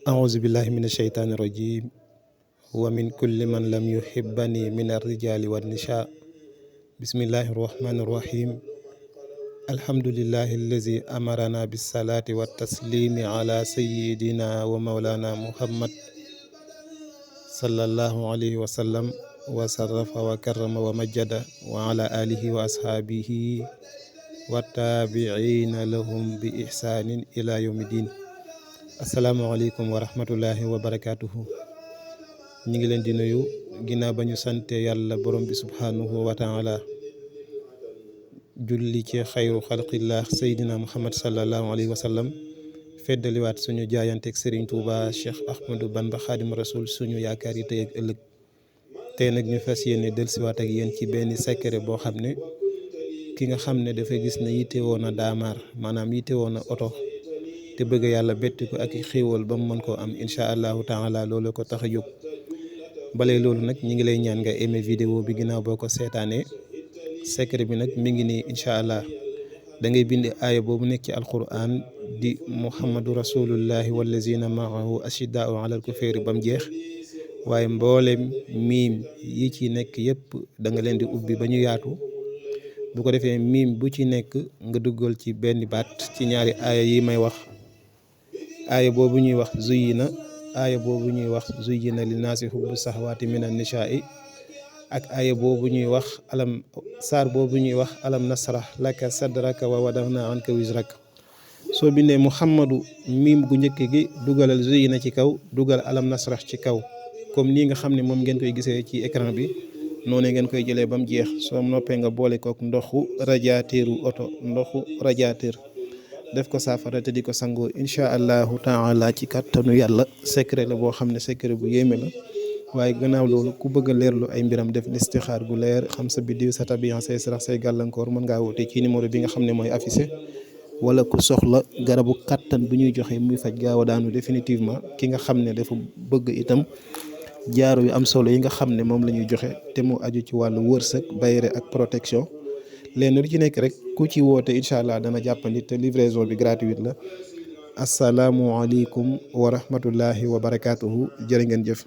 أعوذ بالله من الشيطان الرجيم ومن كل من لم يحبني من الرجال والنساء. بسم الله الرحمن الرحيم. الحمد لله الذي أمرنا بالصلاة والتسليم على سيدنا ومولانا محمد صلى الله عليه وسلم وصرف وكرم ومجد وعلى آله وأصحابه والتابعين لهم بإحسان إلى يوم الدين. asalaamaaleykum wa rahmatullahi wa barakaatuhu. ñi ngi leen di nuyu ginnaaw ba ñu sante yàlla borom bi subhanahu wa taala julli ci xayru xalqillah seydina muhammad sallallahu alayhi wa sallam feddaliwaat suñu jaayanteeg Serigne Touba Cheikh Ahmadou Bamba Xaadim Rasul suñu yaakaar yi tey ak ëllëg. tey nag ñu fas yéene dellusiwaat ak yéen ci benn secret boo xam ne ki nga xam ne dafay gis ne yitte woon a daamaar maanaam yitte woon a oto te bëgg yàlla betti ko ak xéewal ba mu mën koo am incha allahu taala loolu ko tax a jóg. balee loolu nag ñi ngi lay ñaan nga aimé vidéo bi ginnaaw boo ko seetaanee. secret bi nag mi ngi nii incha allah da ngay bind aaya boobu nekk ci alquran di muhammadu rasulullahi wallazina maahu ashiddaau alal kuféeri ba mu jeex. waaye mboolem miim yi ci nekk yëpp da nga leen di ubbi ba ñu yaatu. bu ko defee miim bu ci nekk nga duggal ci benn baat ci ñaari aaya yi may wax. aaya boobu ñuy wax zuyyina linnaasi hubbu saxawaati minan nisaa'i ak aaya boobu ñuy wax saar boobu ñuy wax alam nasrah laka sadraka wa wada'na anka wizrak. soo bindee muhammadu miim gu njëkk gi dugalal zuyyina ci kaw dugal alam nasrah ci kaw comme nii nga xam ne moom ngeen koy gisee ci écran bi noonu ngeen koy jëlee ba mu jeex. soo noppee nga boole kook ndoxu radiateur def ko saafara te di ko sangoo incha allahu taala ci kàttanu yàlla. secret la boo xam ne secret bu yéeme la. waaye gannaaw loolu ku bëgg a leerlu ay mbiram def listixaar gu leer xam sa biddiw sa tabian say sarax say gàllankoor mën ngaa woote ci numéro bi nga xam ne mooy affiché. wala ku soxla garabu kàttan bu ñuy joxe muy faj gaaw a daanu définitivement. ki nga xam ne dafa bëgg itam jaaro yu am solo yi nga xam ne moom la ñuy joxe te mu aju ci wàllu wërsëg bayre ak protection. leen lu ci nekk rek ku ci woote incha allah dana jàppandi te livraison bi gratuite la. asalaamualeykum wa rahmatullahi wa barakaatuhu. jërë ngeen jëf.